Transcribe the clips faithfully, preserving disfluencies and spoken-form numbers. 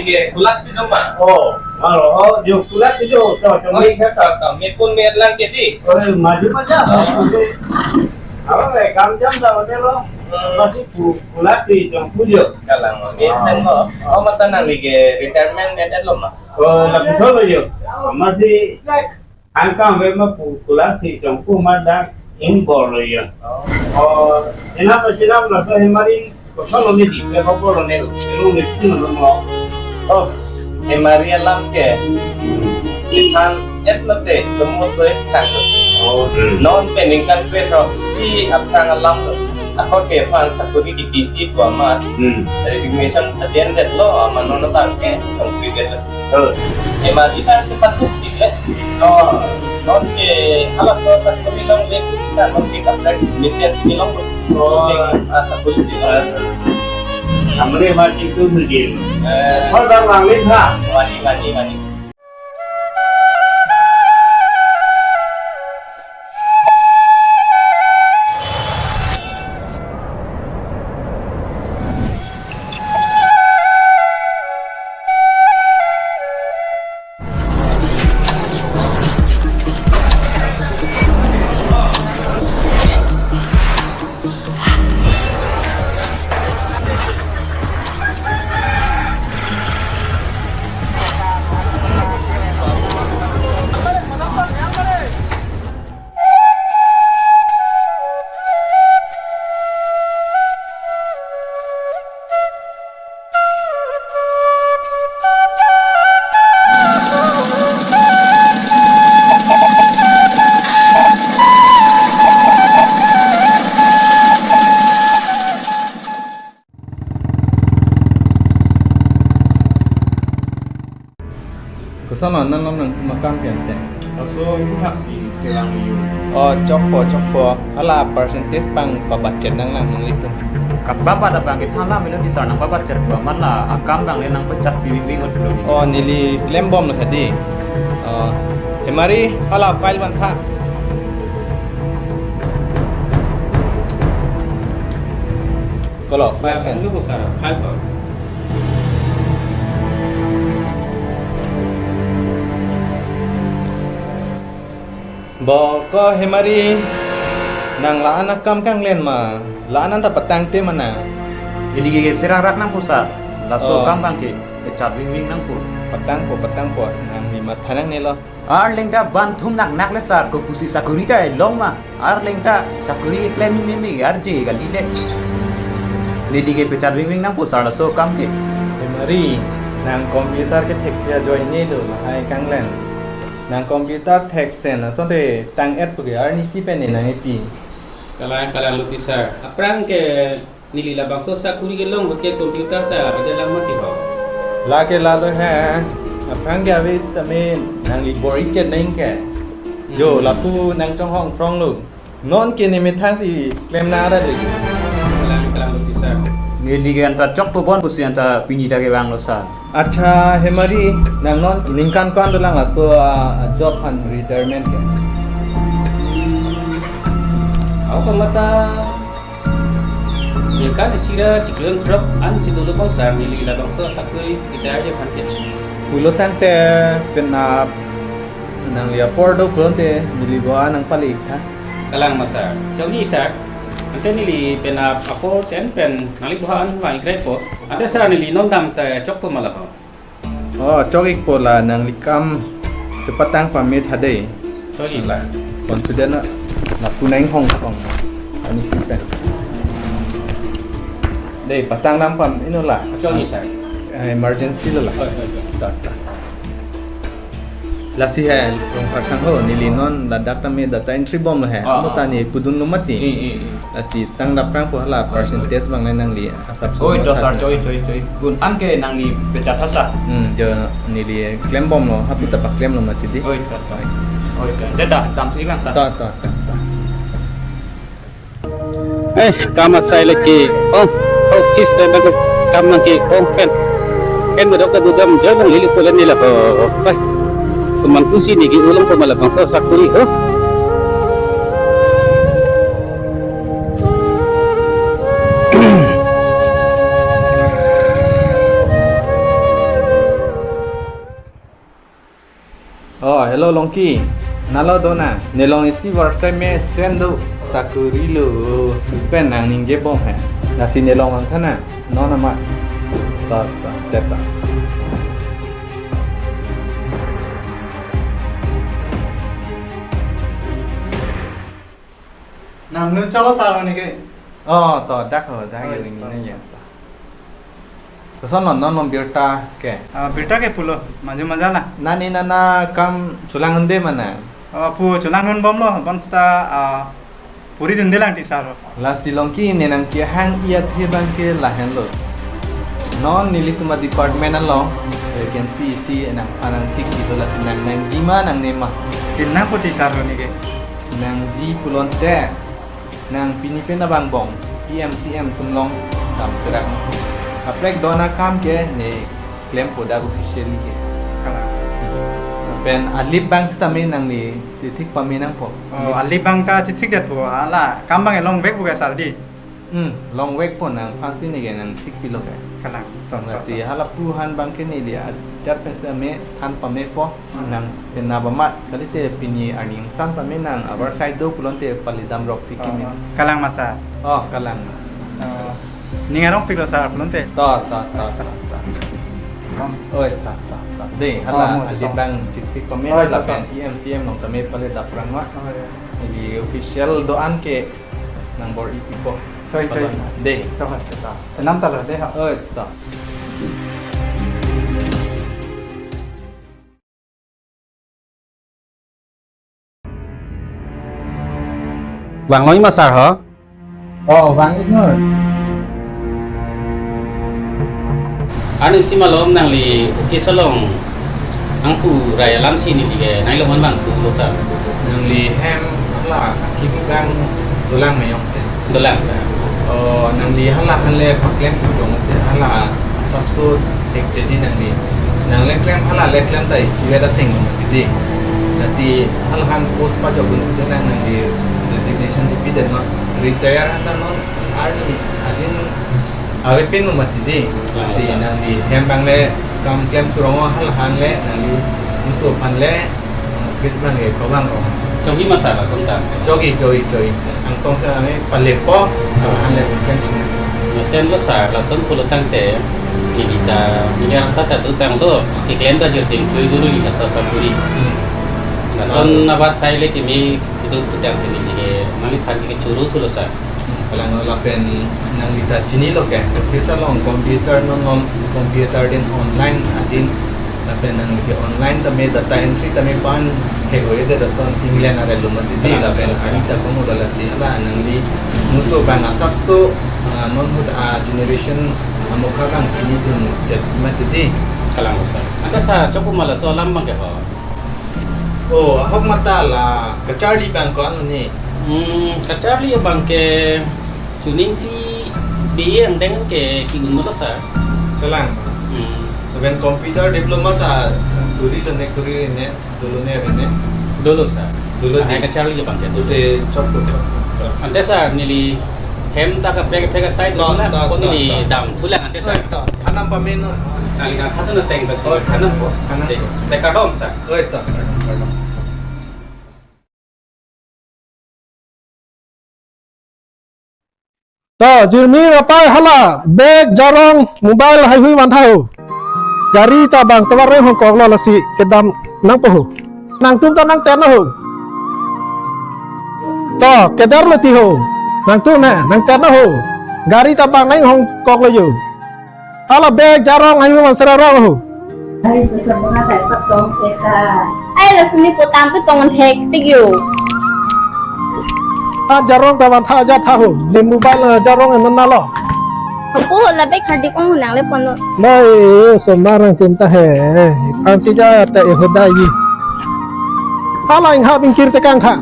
Ke kulat si doma. Oh, maro, oh, jo kulat si jo, to, to, me kata. To, me pun me lang ke di. Oh, maju aja. Oh. Awa, eh, kam jam dah, hotel lo. Hmm. Masih pu-, kulat si jong pujo. Kalang, oh, me sen ho. Oh, mata nangli ke retirement me lo ma. Oh, lapu solo jo. Masih angkang ve ma pu kulat si jong pu ma dak inbor lo ya. Oh, inap lo, inap lo, so Hemari koson lo ni di, ve ko bor lo ne lo, lo ne tin lo mo. Oh, Hemari alam ke. Than et lo te, lo mo so et than lo. Oh, hmm. Non pen ningkan krethrok si aphrang alam lo. Ako ke aphan sakuri kepiji pu amat. Hmm. Resignation ajen det lo, amat non abang ke, jong pu det lo. Oh. Hemari ta chepatut di le. Oh, non ke halaso sakuri longle pusita non ke kaprek mesen si long. Oh. Sing, ah, sakuri si long. Amre ma chingtu mujil. Eh. Hor bar wanglit ha. Wani, wani, wani. Koson lo, non alam nangtum akam ke ante? Laso ingthak si kelang yo. Oh, chokpo, chokpo. Hala percentage abang pabudget nang lang nanglitum. Kapa pada abang ke than lam ilo di sar nangpabudget pu amat la akam abang le nangpachat bing bing ot lo. Oh, neli klembom lo tadi. Oh, Hemari, hala file van tha. Kolo, file kan? Ano ko sara, file ko. Bo ko Hemari, nang la-an akam kanglen ma, la-an anta patangte ma nang? Ili ke sera rak nangpo sar, laso Oh. akam abang ke, pachat bing bing nangpo. Patangpo, patangpo, nangli matha nangne lo. Arleng ta ban thum nak nak le sar, kopusi sakuri ta long ma. Arleng ta sakuri klem meme arje kali le. Neli ke pachat bing bing nangpo sar laso akam ke. Hemari, nang computer kethek ajoine lo lahai kanglen. Nang computer thek sen asonte tang-et pu ke arnisi pen ne nang epi. Kalang, kalang lo ti sar. Aphrang ke neli labangso sakuri kelong ahut ke computer ta avedet lang mati ho. Lake lalo he. Aphrang ke ave sitame nangli bor-i ke neng ke. Jo, Hmm. lapu nangchonghong prong lo. Non ke ne methang si klem nang ra de. Kalang, kalang lo ti sar. Neli ke anta chokpo bon pusi anta pini ta kevang lo sar. Accha, Hemari, nang non ningkan ko-an dolang laso, ah, job aphan retirement ke? Hmm. Ako mata ningkan isi ra chiklo throk an si dolo bang sar, neli labangso sakuri retire aphan ke. Pulo tangte penap nangli apor do pulote neli bo-an nangpale-ik tha. Kalang ma sar. Chokji sar. Ante neli penap apor chen pen nangli bo-an vang-ik raipo. Ante sar neli non dam ta chokpo ma laho. Oh, chok-ikpo la nangli kam chepatang pame tha dei. Chokji sar. Confident na, lapu nang hong kong. Arnisi pen. Dei, patang nang pam ino la. Chokji sar. Eh, emergency lo la. Oi, oi, oi. Ta, ta. Lasi he, Rongphar sangho, neli non ladak tame data entry bom lo he. Ah, Amo ah. ta ne pudun lo mati. Eh, eh, eh. Lasi tang daprang pu hala Oi, oi. percentage abang le nangli asap so Oi, to matha sar, ke. choi, choi, choi. Gun an ke nangli pechat hasa. Hmm, jo neli klem bom lo, hapu ta paklem lo mati di. Oi, to, to. Oi, to. Deda, dam si lang sar. Ta, ta, ta, ta. Eh, kam asai lagi. Oh, oh, kis dan aku kam nang ki. Oh, pen. Pen bedok ke dudam, jangan lili pulen ni lah. Oh, oh, oh. Teman kunci ni ki ulang pun malah bangso sakuri. Oh. Oh, hello Longki. Nalo do na. Nelong isi varsai mesen do. Sakuri lo. Chupen nang ningjebom he. Lasi nelong angtha na. Non amat. Ta, ta, teta. Nang nun chalo sar mane ke? Oh, to, dak ho, dak Oi, ini to. Na ya. Koson non, non, non birta ke. Ah, birta ke pulo, maju maja na. Nani nana kam chelang-unde ma nang? Oh, pu chelang-un bomlo, bonta, ah, puri dunde lang ti sar ho. Lasi Longki ne nangkehang-i athe abang ke lahenlo. Non nelitum a-department along vacancy isi nang, anang thik kedo, lasi nang nangji ma nangne ma. Tin nang pu ti sar ho neke. Nangji pulote nang pini pen abang bong E M C M atum along dam serak. Kaprek do na kam ke ne klempo dak officially ke. Kalang. Pen alip abang sitame nangli thik pame nangpo. Oh, alip abang ta chithik detpo, hala kam abang longvekpo ke sar di. Hmm, longvekpo, nangphansi neke nang thik pilo ke. Kalang. Lasi hala pu aphan abang ke neli ajat pen sitame than pamepo. Hmm. Nang pen nang amat, kalite pini arni ingsan tame nang avarsai do pulote pale damroksi kimi. Oh, kalang ma sar. Oh, kalang ma. Oh. Ning arong piklo sar pulote. To, to, to, to, to. Bang. Oi, to, to, to. De, Oh, hala mo, alip to. Abang chithik pame Oh, to, lapen to. E M C M along tame pale daprang ma. Oh, ya. Neli official do-an ke nang bor-ipo. Choi, choi. De. Choi. To. Enam talo, de ha. Oi, to. Vanglo ma sar ho? Oh, vang-iknoi. Arni isi malom nangli office along angpu rai alamsi neli ke nangli aphan vangthulo sar. Nangli hem hala kimi abang dolang ma yong te? Dolang sar. Oh, nangli hala aphan le paklem thu dong te, hala asapso thekcheji nangli. Nang le klem hala le klem ta isi vet ateng lo mati di. Lasi hala aphan post pajok dun thu nang, nangli resignation si pidetnon. Retire anta non arni adin avepin lo mati di. Ah, lasi sir. Nangli hem abang le kam klem thu rong hala aphan le nangli muso aphan le office abang ke kobang rong. Chokji ma sar lason ta? Chokji, chokji, chokji. Angsong sar ame palepo, hala aphan le klem thu. Mesen lo sar, lason pulo tangte, neli ta, neli arta ta dotang do, keklem ta jor ding kui dulu ni kasa sapuri. Hmm. Lason Ah. avarsai le kimi kedo putang kimi ke, nangli aphan ke choro thulo sar. Kalang lapen nangli ta chinilo ke, office along computer non, non computer din online adin, lapen nangli ke online tame data entry tame pan he hoye de lason England arlo mati di. Kalang lapen sar. Arni ta komo lasi hala nangli muso abang asapso, ah, non ahut a-generation amokha abang chinidun chet mati di. Kalang sar. Anta sar, chokpo ma laso alam abang ke ho? Oh, ahok mata la kacharli abang ko-an lo ni? Hmm, kacharli abang ke chuning si biye angdeng ke ki-un lo sar. Kalang. Hmm. Lapen computer diploma ta kuri lo ne, kuri ne, dolo ne, ne? Dolo sar. Dolo. Ah, di. Kacharli abang ke dolo. Te chokpo, chokpo. Ante sar neli hem ta kaprek kaprek asai dolo To, lang, to, ko to, neli to. Dam thu lang ante sar. To, anam pameno. Nangli nangthan thu na teng basi. Oh, anam po. Anam. Te, te kardom sar. Oi, to, kardom, kardom. To, jirmi rapai hala, bag, jarong, mobile, haihui vantha ho. Gari ta bang tovar reng hongkok lo lasi kedam nangpo ho. Nangtum ta nangthan ho. To, kedar lo ti ho. Nangtum na, nangthan ho. Gari ta bang nang hongkok lo jo. Hala bag jarong ayo man sera rong ho. Ai, sesabunga tai patong seka. Ai, lasuni putam pi tong hektik yo. A jarong ta vantha ajat tha ho. Di mobile, eh, jarong en nalo. Hapu ho la bag hardi kong hunang le pono. Bai, osomar nangtum ta he. Phansi ja ta e hoda yi. Hala ingha bingkir tekang tha.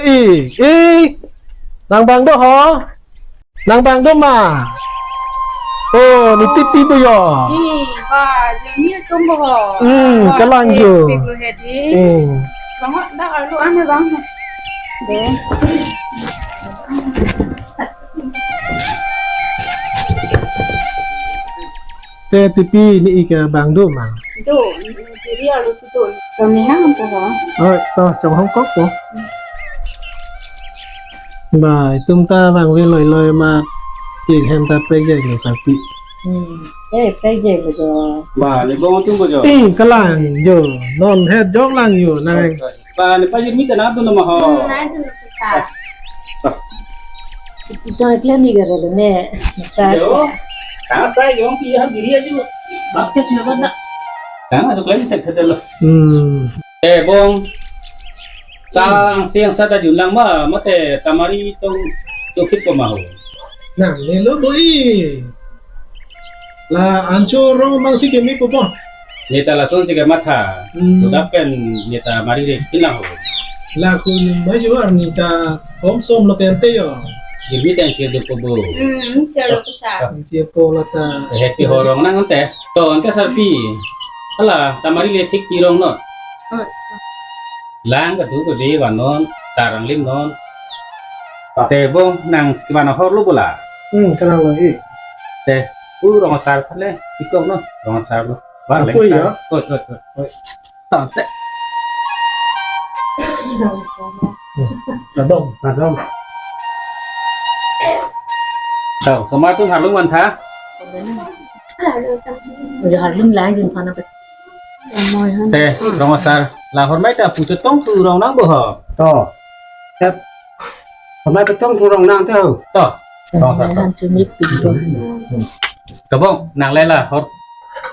Eh, eh, nang bang do ho? Nang bang do ma? Oh, ne Tipi bo yo. Eh, ba, jami atum bo ho. Hmm, ba, kalang eh, yo. Pik lo he di. Hmm. Bang ho, dak arlo an he bang. De. Te Tipi ne ik abang do ma? Do, diri arlo si do. To ne hang ko ho. Oh, to chonghong kok po. Ba, itum ta vangve loiloi ma, ik hem ta prekjak lo sarpi. Hmm. Eh, prekjak lo jo. Ba, le bong atum bo jo. Eh, kalang yo. Non het jok lang yo, nang. Ba, ne pajirmi ta nangdun ma ho. Hmm, nangdun ta. Ba. Ito, ito, mi garo lo ne. Ta. Yo. Kang sai jongsi ha diri aja. Bak ke siapa dak? Kang adu klem tek tek lo. Hmm. Eh, bong. Sang siang sa ta junlang ma, mate tamari tong chokit ko ma ho. Nangne lo bo i. La ancho rong mang si kemi po po. Ne ta lason si kematha. Hmm. Sudah pen ne tamari re pinlang ho. La kun ma yo arni ta hom som lo pen te yo. Jimi tang sir do ko bo. Hmm, chalo kesa. Ang cia po la ta. Happy horong nang ante. To ante sarpi. Hala tamari le thik tirong no. Hmm. Lang kadu kadu vanon, tarang lim non. Te bong nang skiman hor lo bola. Hmm, kalang lo i. Te, u rong asar phale, ikong no, rong asar lo. Var leng. Aku sar. Ya? Oi, oi, oi. Oi. Tante. Kadom, kadom. Tahu, semua tu harlung mantha. Ya, harlung lang jin phana. Te, rong asar, la hormai ta pu chetong thu rong nang bo ho. To. Tep. Hormai chetong thu rong nang te ho. To. Rong asar. Han chumit pin to. To bong, nang le la hor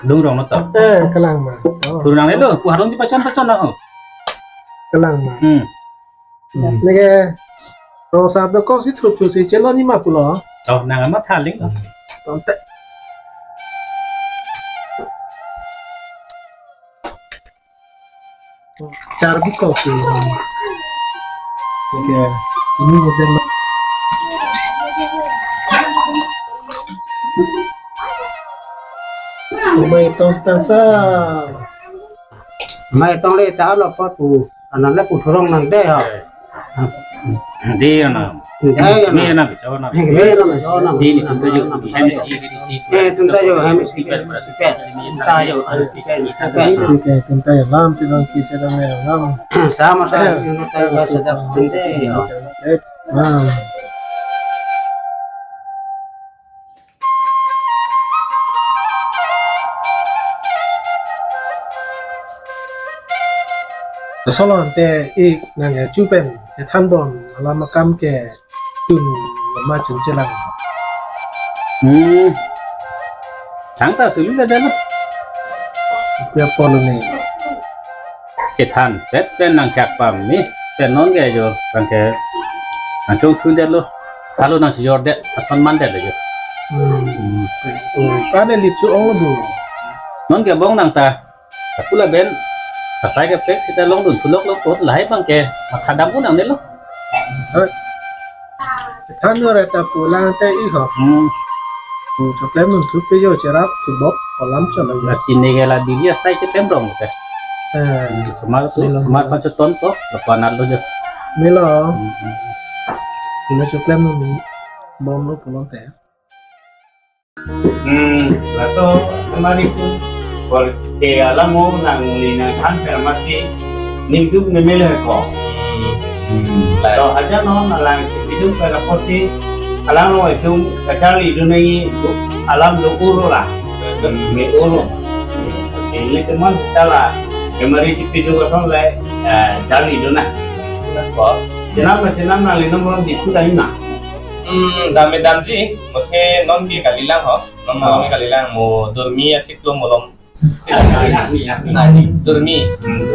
dung rong no to. Eh, kalang ma. To. Thu nang le lo, pu harlung di pachon pachon na ho. Kalang ma. Hmm. Neke, rong asar do kok si thup thu si chelo ni ma pulo. Oh, nang amat haling. Tonte. Char bi kok si. Neke, ini model. Umai tong tang sa. Mai tong le ta lo pa tu. Anan le pu thu rong nang de ha. Di na. Di na. Ni na bichar na. Ni na bichar na. Di ni tum ta jo. Hem si, di si. Eh, tum ta jo, hem si. Tum ta jo, hem si. Isi ke tum ta jo lam ti rong ki se dam ne lam. Sama ta, tum ta jo, sa dam tum ta jo. Eh, lam. Laso along te ik nang ke chu pen kethan bom alam akam ke chun ma chun chelang. Hmm. Thangta sulu la dalo. Kuya polo ne. Kethan pet pen nang chak pame, pen non ke jo, bang ke nang chong thun det lo, kalo nang si jor det, ason man det lo jo. Hmm. Hmm. Oh, kane lip su ong lo bu. Non ke bong nang ta, ta pula ben, ta sai ke pek sita longdun thu lok lok kot lahai bang ke, ma khadam un nangne lo. Hoi. Than yo re ta pulang te i ho. Hmm. Pu choklem nung thu pe yo cherap thu bok kolam chalo. Lasi ne ke la dili asai cheklem rong ke. Eh. Hmm, semar tu, melo. Semar pan cheton to, lapan alo jo. Melo. Hmm, hmm. Ina choklem nung bom lo pulang te. Hmm, laso kemari tu, kor ke alam mo nang li nang than per masi, ningduk ne mele ko. Hmm. To haja non alang kiduk per aporsi, alang lo itum kacharli dun nai, alam do uro la. Hmm. Me uro. Ini teman kita la, kemari kiduk ason le, eh, charli dun na. Ko, chenam na chenam na le nomor di kuda ina. Hmm, dam me damji, mokhe non ke kalilang ho. Non malom kalilang mo dormi achiklo malom. Arni. Dormi.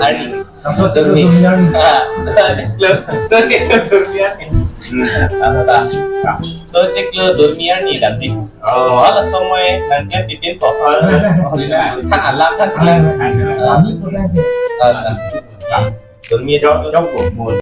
Arni. So chiklo dormi arni. Ah, chiklo. So chiklo dormi arni. Hmm. Apa? So chiklo dormi arni damji. Oh. Hala somoy nang ke pipin po. Oh. Than alam than. Ami ko than. Ah, ah. Dormi achiklo. Jok, jok, mo.